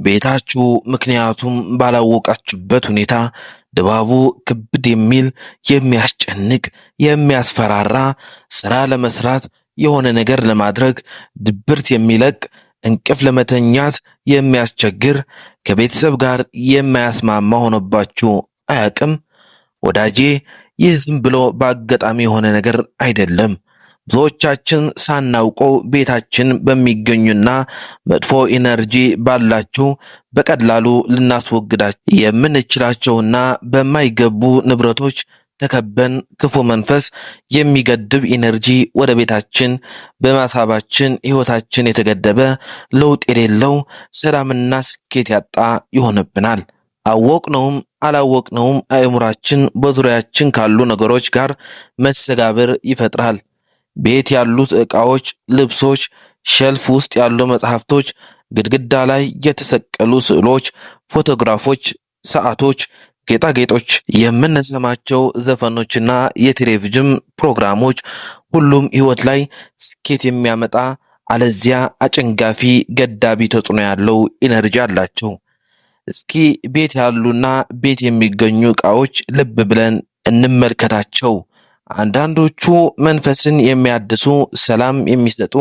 ቤታችሁ ምክንያቱም ባላወቃችሁበት ሁኔታ ድባቡ ክብድ የሚል፣ የሚያስጨንቅ፣ የሚያስፈራራ፣ ስራ ለመስራት፣ የሆነ ነገር ለማድረግ ድብርት የሚለቅ፣ እንቅልፍ ለመተኛት የሚያስቸግር፣ ከቤተሰብ ጋር የማያስማማ ሆኖባችሁ አያውቅም? ወዳጄ፣ ይህ ዝም ብሎ በአጋጣሚ የሆነ ነገር አይደለም። ብዙዎቻችን ሳናውቀው ቤታችን በሚገኙና መጥፎ energy ባላቸው፣ በቀላሉ ልናስወግዳቸው የምንችላቸውና በማይገቡ ንብረቶች ተከበን ክፉ መንፈስ የሚገድብ energy ወደ ቤታችን በማሳባችን ሕይወታችን የተገደበ፣ ለውጥ የሌለው፣ ሰላምና ስኬት ያጣ ይሆንብናል። አወቅነውም አላወቅነውም አእምሯችን በዙሪያችን ካሉ ነገሮች ጋር መስተጋብር ይፈጥራል። ቤት ያሉት ዕቃዎች፣ ልብሶች፣ shelf ውስጥ ያሉ መጽሐፍቶች፣ ግድግዳ ላይ የተሰቀሉ ስዕሎች፣ ፎቶግራፎች፣ ሰዓቶች፣ ጌጣጌጦች፣ የምንሰማቸው ዘፈኖችና የቴሌቪዥን ፕሮግራሞች ሁሉም ሕይወት ላይ ስኬት የሚያመጣ አለዚያ አጨንጋፊ ገዳቢ ተጽዕኖ ያለው energy አላቸው። እስኪ ቤት ያሉና ቤት የሚገኙ ዕቃዎች ልብ ብለን እንመልከታቸው። አንዳንዶቹ መንፈስን የሚያድሱ፣ ሰላም የሚሰጡ፣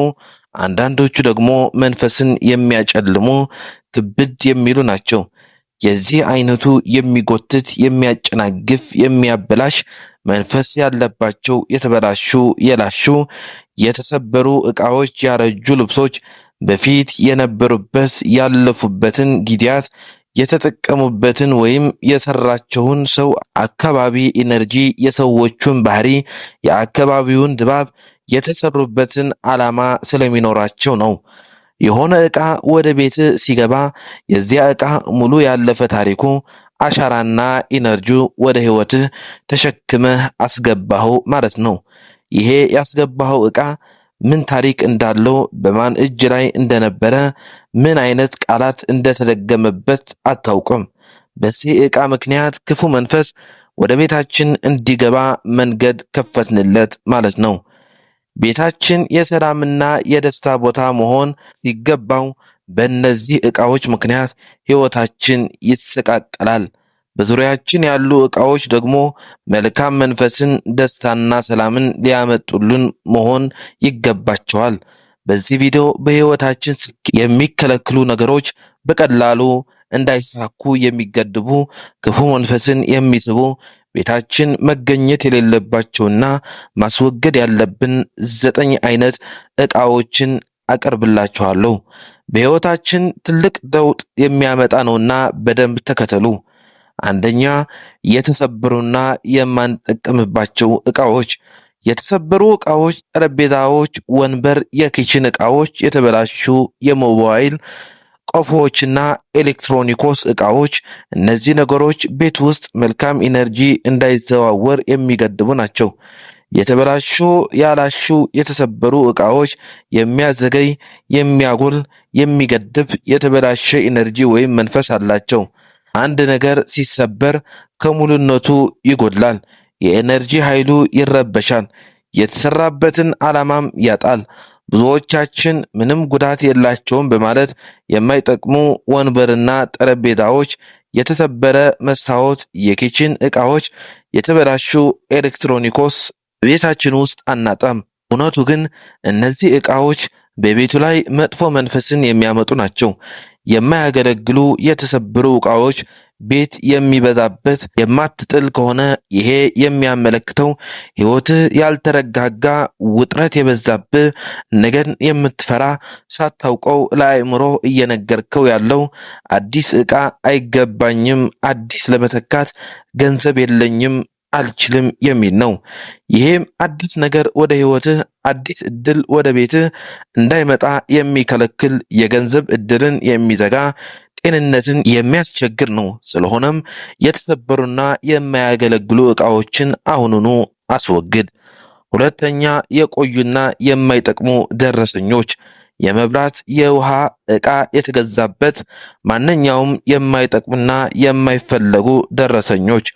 አንዳንዶቹ ደግሞ መንፈስን የሚያጨልሙ፣ ክብድ የሚሉ ናቸው። የዚህ አይነቱ የሚጎትት፣ የሚያጨናግፍ፣ የሚያበላሽ መንፈስ ያለባቸው የተበላሹ፣ የላሹ፣ የተሰበሩ ዕቃዎች፣ ያረጁ ልብሶች በፊት የነበሩበት ያለፉበትን ጊዜያት፣ የተጠቀሙበትን ወይም የሰራቸውን ሰው አካባቢ energy፣ የሰዎቹን ባህሪ፣ የአካባቢውን ድባብ፣ የተሰሩበትን ዓላማ ስለሚኖራቸው ነው። የሆነ ዕቃ ወደ ቤት ሲገባ የዚያ ዕቃ ሙሉ ያለፈ ታሪኩ፣ አሻራና energy ወደ ሕይወትህ ተሸክመህ አስገባኸው ማለት ነው። ይሄ ያስገባኸው ዕቃ ምን ታሪክ እንዳለው፣ በማን እጅ ላይ እንደነበረ፣ ምን አይነት ቃላት እንደተደገመበት አታውቅም። በዚህ ዕቃ ምክንያት ክፉ መንፈስ ወደ ቤታችን እንዲገባ መንገድ ከፈትንለት ማለት ነው። ቤታችን የሰላምና የደስታ ቦታ መሆን ሲገባው በእነዚህ ዕቃዎች ምክንያት ሕይወታችን ይሰቃቀላል። በዙሪያችን ያሉ ዕቃዎች ደግሞ መልካም መንፈስን፣ ደስታና ሰላምን ሊያመጡልን መሆን ይገባቸዋል። በዚህ ቪዲዮ በሕይወታችን የሚከለክሉ ነገሮች፣ በቀላሉ እንዳይሳኩ የሚገድቡ፣ ክፉ መንፈስን የሚስቡ፣ ቤታችን መገኘት የሌለባቸውና ማስወገድ ያለብን 9 አይነት ዕቃዎችን አቀርብላችኋለሁ። በሕይወታችን ትልቅ ለውጥ የሚያመጣ ነውና በደንብ ተከተሉ። አንደኛ፣ የተሰበሩና የማንጠቀምባቸው ዕቃዎች። የተሰበሩ ዕቃዎች ጠረጴዛዎች፣ ወንበር፣ የ kitchen ዕቃዎች፣ የተበላሹ የሞባይል ቀፎዎችና ኤሌክትሮኒክስ ዕቃዎች። እነዚህ ነገሮች ቤት ውስጥ መልካም energy እንዳይዘዋወር የሚገድቡ ናቸው። የተበላሹ፣ ያላሹ፣ የተሰበሩ ዕቃዎች የሚያዘገይ፣ የሚያጎል፣ የሚገድብ የተበላሸ energy ወይም መንፈስ አላቸው። አንድ ነገር ሲሰበር ከሙሉነቱ ይጎድላል። የ energy ኃይሉ ይረበሻል። የተሰራበትን ዓላማም ያጣል። ብዙዎቻችን ምንም ጉዳት የላቸውም በማለት የማይጠቅሙ ወንበርና ጠረጴዛዎች፣ የተሰበረ መስታወት፣ የ kitchen ዕቃዎች፣ የተበላሹ ኤሌክትሮኒክስ ቤታችን ውስጥ አናጣም። እውነቱ ግን እነዚህ ዕቃዎች በቤቱ ላይ መጥፎ መንፈስን የሚያመጡ ናቸው። የማያገለግሉ የተሰበሩ ዕቃዎች ቤት የሚበዛበት የማትጥል ከሆነ ይሄ የሚያመለክተው ሕይወትህ ያልተረጋጋ፣ ውጥረት የበዛብህ፣ ነገን የምትፈራ፣ ሳታውቀው ለአእምሮ እየነገርከው ያለው አዲስ ዕቃ አይገባኝም፣ አዲስ ለመተካት ገንዘብ የለኝም፣ አልችልም የሚል ነው። ይሄም አዲስ ነገር ወደ ሕይወትህ፣ አዲስ እድል ወደ ቤትህ እንዳይመጣ የሚከለክል፣ የገንዘብ እድልን የሚዘጋ፣ ጤንነትን የሚያስቸግር ነው። ስለሆነም የተሰበሩና የማያገለግሉ ዕቃዎችን አሁኑኑ አስወግድ። ሁለተኛ፣ የቆዩና የማይጠቅሙ ደረሰኞች። የመብራት፣ የውሃ፣ ዕቃ የተገዛበት ማንኛውም የማይጠቅሙና የማይፈለጉ ደረሰኞች፣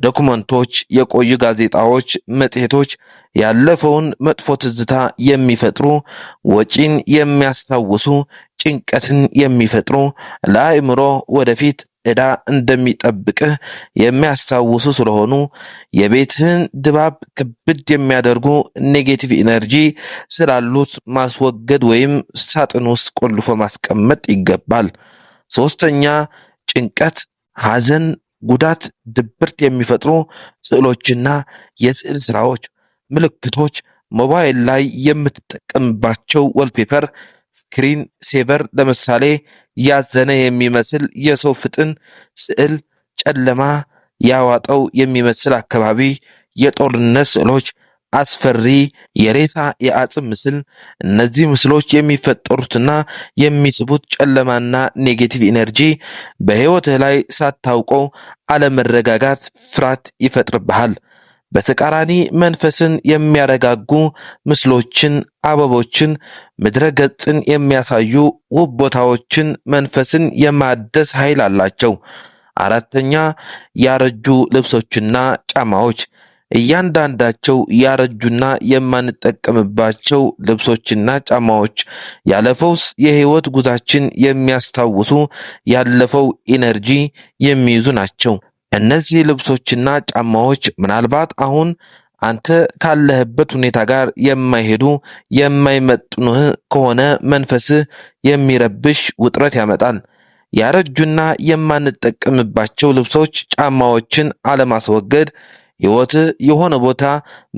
ዶክመንቶች፣ የቆዩ ጋዜጣዎች፣ መጽሔቶች፣ ያለፈውን መጥፎ ትዝታ የሚፈጥሩ፣ ወጪን የሚያስታውሱ፣ ጭንቀትን የሚፈጥሩ፣ ለአእምሮ ወደፊት ዕዳ እንደሚጠብቅህ የሚያስታውሱ ስለሆኑ የቤትህን ድባብ ክብድ የሚያደርጉ negative energy ስላሉት ማስወገድ ወይም ሳጥን ውስጥ ቆልፎ ማስቀመጥ ይገባል። ሶስተኛ፣ ጭንቀት፣ ሐዘን፣ ጉዳት፣ ድብርት የሚፈጥሩ ስዕሎችና የስዕል ስራዎች፣ ምልክቶች፣ ሞባይል ላይ የምትጠቀምባቸው wallpaper፣ screen saver፣ ለምሳሌ ያዘነ የሚመስል የሰው ፊትን ስዕል፣ ጨለማ ያዋጠው የሚመስል አካባቢ፣ የጦርነት ስዕሎች፣ አስፈሪ የሬሳ የአጽም ምስል። እነዚህ ምስሎች የሚፈጠሩትና የሚስቡት ጨለማና negative energy በሕይወትህ ላይ ሳታውቀው አለመረጋጋት፣ ፍርሃት ይፈጥርብሃል። በተቃራኒ መንፈስን የሚያረጋጉ ምስሎችን፣ አበቦችን፣ ምድረ ገጽን የሚያሳዩ ውብ ቦታዎችን መንፈስን የማደስ ኃይል አላቸው። አራተኛ፣ ያረጁ ልብሶችና ጫማዎች። እያንዳንዳቸው ያረጁና የማንጠቀምባቸው ልብሶችና ጫማዎች ያለፈው የህይወት ጉዟችን የሚያስታውሱ፣ ያለፈው energy የሚይዙ ናቸው። እነዚህ ልብሶችና ጫማዎች ምናልባት አሁን አንተ ካለህበት ሁኔታ ጋር የማይሄዱ፣ የማይመጥኑህ ከሆነ መንፈስህ የሚረብሽ ውጥረት ያመጣል። ያረጁና የማንጠቀምባቸው ልብሶች፣ ጫማዎችን አለማስወገድ ሕይወትህ የሆነ ቦታ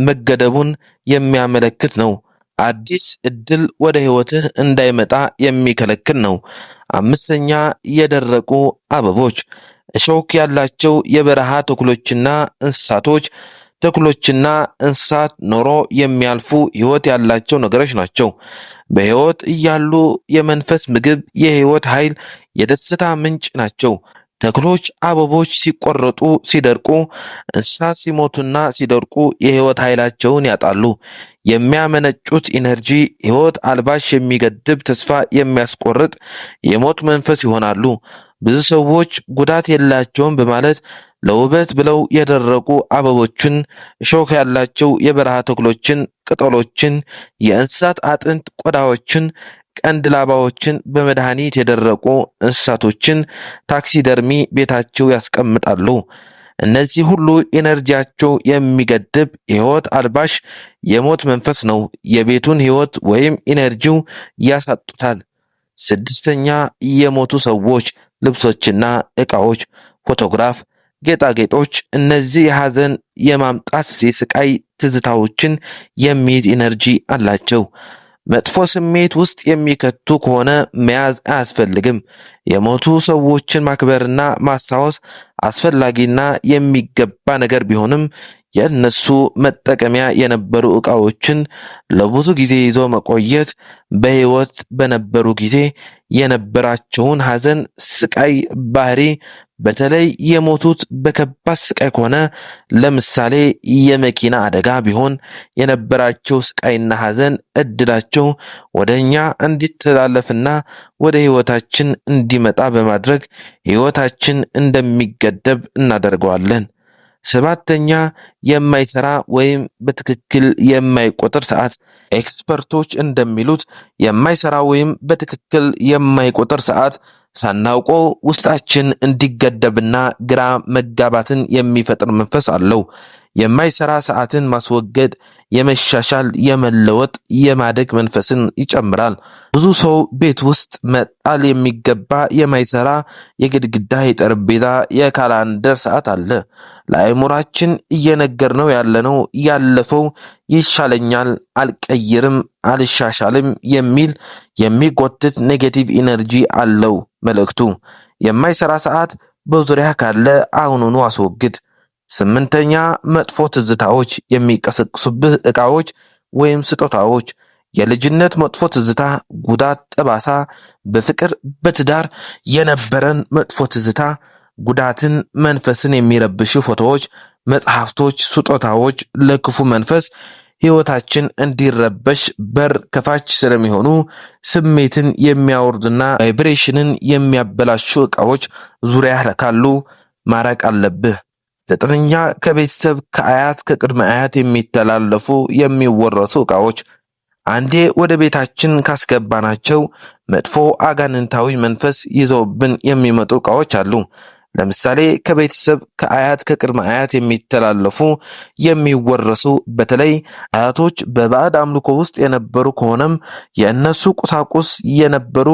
መገደቡን የሚያመለክት ነው። አዲስ እድል ወደ ሕይወትህ እንዳይመጣ የሚከለክል ነው። አምስተኛ፣ የደረቁ አበቦች። እሾክ ያላቸው የበረሃ ተክሎችና እንስሳቶች። ተክሎችና እንስሳት ኖሮ የሚያልፉ ሕይወት ያላቸው ነገሮች ናቸው። በሕይወት እያሉ የመንፈስ ምግብ፣ የሕይወት ኃይል፣ የደስታ ምንጭ ናቸው። ተክሎች፣ አበቦች ሲቆረጡ ሲደርቁ፣ እንስሳት ሲሞቱና ሲደርቁ የሕይወት ኃይላቸውን ያጣሉ። የሚያመነጩት energy ሕይወት አልባሽ፣ የሚገድብ፣ ተስፋ የሚያስቆርጥ የሞት መንፈስ ይሆናሉ። ብዙ ሰዎች ጉዳት የላቸውም በማለት ለውበት ብለው የደረቁ አበቦችን፣ እሾህ ያላቸው የበረሃ ተክሎችን፣ ቅጠሎችን፣ የእንስሳት አጥንት ቆዳዎችን፣ ቀንድ ላባዎችን፣ በመድኃኒት የደረቁ እንስሳቶችን taxidermy ቤታቸው ያስቀምጣሉ። እነዚህ ሁሉ energy ያቸው የሚገድብ የሕይወት አልባሽ የሞት መንፈስ ነው። የቤቱን ሕይወት ወይም energy ው ያሳጡታል። ስድስተኛ፣ የሞቱ ሰዎች ልብሶችና ዕቃዎች፣ ፎቶግራፍ፣ ጌጣጌጦች። እነዚህ የሐዘን የማምጣት የስቃይ ትዝታዎችን የሚይዝ energy አላቸው። መጥፎ ስሜት ውስጥ የሚከቱ ከሆነ መያዝ አያስፈልግም። የሞቱ ሰዎችን ማክበርና ማስታወስ አስፈላጊና የሚገባ ነገር ቢሆንም የእነሱ መጠቀሚያ የነበሩ ዕቃዎችን ለብዙ ጊዜ ይዞ መቆየት በሕይወት በነበሩ ጊዜ የነበራቸውን ሐዘን፣ ስቃይ፣ ባህሪ፣ በተለይ የሞቱት በከባድ ስቃይ ከሆነ፣ ለምሳሌ የመኪና አደጋ ቢሆን፣ የነበራቸው ስቃይና ሐዘን እድላቸው ወደ እኛ እንዲተላለፍና ወደ ሕይወታችን እንዲመጣ በማድረግ ሕይወታችን እንደሚገደብ እናደርገዋለን። ሰባተኛ፣ የማይሰራ ወይም በትክክል የማይቆጥር ሰዓት። Expert ኦች እንደሚሉት የማይሰራ ወይም በትክክል የማይቆጥር ሰዓት ሳናውቀው ውስጣችን እንዲገደብና ግራ መጋባትን የሚፈጥር መንፈስ አለው። የማይሰራ ሰዓትን ማስወገድ የመሻሻል፣ የመለወጥ፣ የማደግ መንፈስን ይጨምራል። ብዙ ሰው ቤት ውስጥ መጣል የሚገባ የማይሰራ የግድግዳ፣ የጠረጴዛ፣ የ calendar ሰዓት አለ። ለአእምሯችን እየነገርነው ያለነው ያለፈው ይሻለኛል፣ አልቀይርም፣ አልሻሻልም የሚል የሚጎትት negative energy አለው መልእክቱ። የማይሰራ ሰዓት በዙሪያ ካለ አሁኑኑ አስወግድ። ስምንተኛ፣ መጥፎ ትዝታዎች የሚቀሰቅሱብህ ዕቃዎች ወይም ስጦታዎች። የልጅነት መጥፎ ትዝታ፣ ጉዳት፣ ጠባሳ፣ በፍቅር በትዳር የነበረን መጥፎ ትዝታ፣ ጉዳትን፣ መንፈስን የሚረብሹ ፎቶዎች፣ መጽሐፍቶች፣ ስጦታዎች ለክፉ መንፈስ ሕይወታችን እንዲረበሽ በር ከፋች ስለሚሆኑ ስሜትን የሚያወርዱና vibration ን የሚያበላሹ ዕቃዎች ዙሪያ ካሉ ማራቅ አለብህ። ዘጠነኛ፣ ከቤተሰብ፣ ከአያት፣ ከቅድመ አያት የሚተላለፉ የሚወረሱ ዕቃዎች። አንዴ ወደ ቤታችን ካስገባናቸው መጥፎ አጋንንታዊ መንፈስ ይዘውብን የሚመጡ ዕቃዎች አሉ። ለምሳሌ ከቤተሰብ፣ ከአያት፣ ከቅድመ አያት የሚተላለፉ፣ የሚወረሱ፣ በተለይ አያቶች በባዕድ አምልኮ ውስጥ የነበሩ ከሆነም የእነሱ ቁሳቁስ የነበሩ፣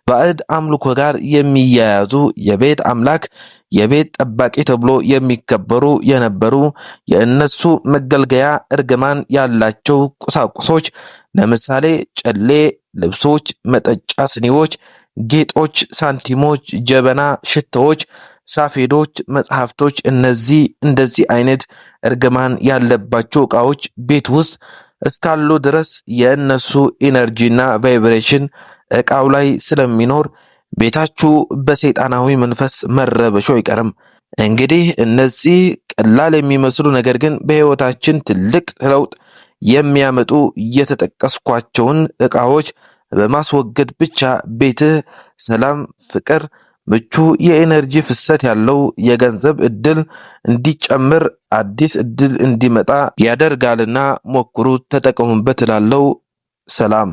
ባዕድ አምልኮ ጋር የሚያያዙ፣ የቤት አምላክ፣ የቤት ጠባቂ ተብሎ የሚከበሩ የነበሩ፣ የእነሱ መገልገያ እርግማን ያላቸው ቁሳቁሶች፣ ለምሳሌ ጨሌ፣ ልብሶች፣ መጠጫ ስኒዎች፣ ጌጦች፣ ሳንቲሞች፣ ጀበና፣ ሽቶዎች፣ ሳፌዶች፣ መጽሐፍቶች፣ እነዚህ እንደዚህ አይነት እርግማን ያለባቸው ዕቃዎች ቤት ውስጥ እስካሉ ድረስ የእነሱ energy ና vibration ዕቃው ላይ ስለሚኖር ቤታችሁ በሰይጣናዊ መንፈስ መረበሹ አይቀርም። እንግዲህ እነዚህ ቀላል የሚመስሉ ነገር ግን በሕይወታችን ትልቅ ለውጥ የሚያመጡ የተጠቀስኳቸውን ዕቃዎች በማስወገድ ብቻ ቤትህ ሰላም፣ ፍቅር፣ ምቹ የ energy ፍሰት ያለው፣ የገንዘብ እድል እንዲጨምር፣ አዲስ እድል እንዲመጣ ያደርጋልና ሞክሩት፣ ተጠቀሙበት እላለሁ። ሰላም።